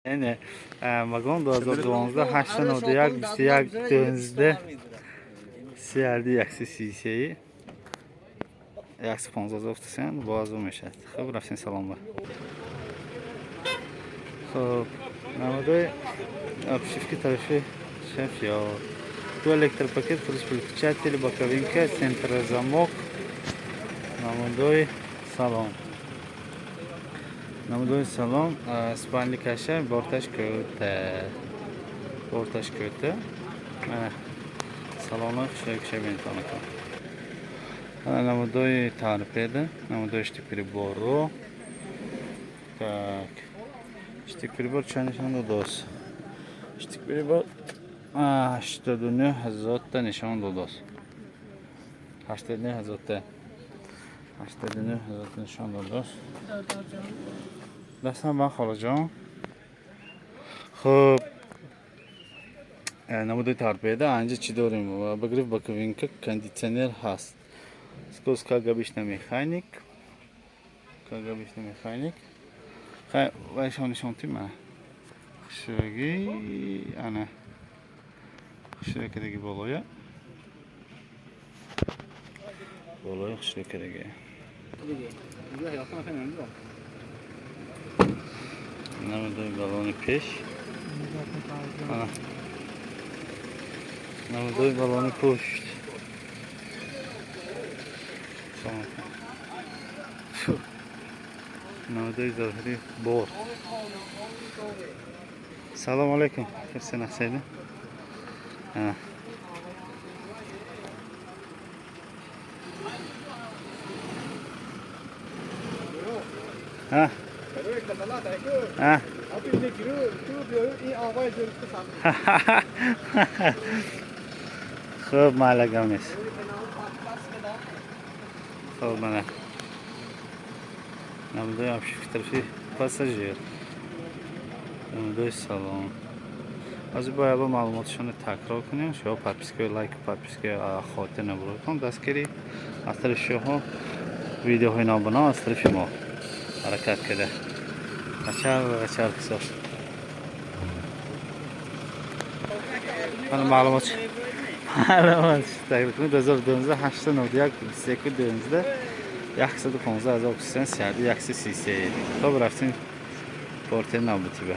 Не, Вагон 2012 891 21 12 CRD 133 115 гуфтасен, боазу мешавад. Хуб, рафтем, салом ба. Хуб, намудои обшивки тарафи шеф ё ду электропакет плюс выключатель, боковинка, центрозамок, намудои салон. Намудои салон, спальникаша, борташ кӯта. Борташ кӯта. Mana салони хушрӯй бентонакон. Ана намудои торпеда, намудои штык-прибору. Так. Штык-прибор чанд нишон додост? Штык-прибор 89 ҳазорта нишон додост. 89 ҳазорта. 89 ҳазорта нишон додост. Дастам ба, холаҷон. Хуб, намудои торпеда анҷа чӣ дорем? Обогрев, боковинка, кондитсионер ҳаст. Скорость, как обычно, механик. Как обычно, механик. Хай, вайшон нишон тим, мана. Хушрӯги, ана. Хушрӯй кадаги болоя. Болоя хушрӯй кадаги. Намудои балони пеш. Ана. Намудои балони пушт. Салом. Фу. Намудои зоҳирӣ бор. Салом алейкум. Хирсен Ахсайда. Ана. Ҳа? Ҳа? Хуб, майла, гап нест. Хуб, мана. Намудои обшивки тарафи пассажир. Намудои салон. Ҳозир бояд бо маълумотшонро такрор кунем. Шумо подпискаи, лайку подписка хотир набурдон. Дастгирӣ аз тарафи шумо, видеоҳои нобино аз тарафи мо ҳаракат карда. Ачар ачар ҳисоб. Мана маълумот такрор кунем. 2012 891 21 12 115 ҳазор 3 133. Хуб, рафтем портер навбатиба.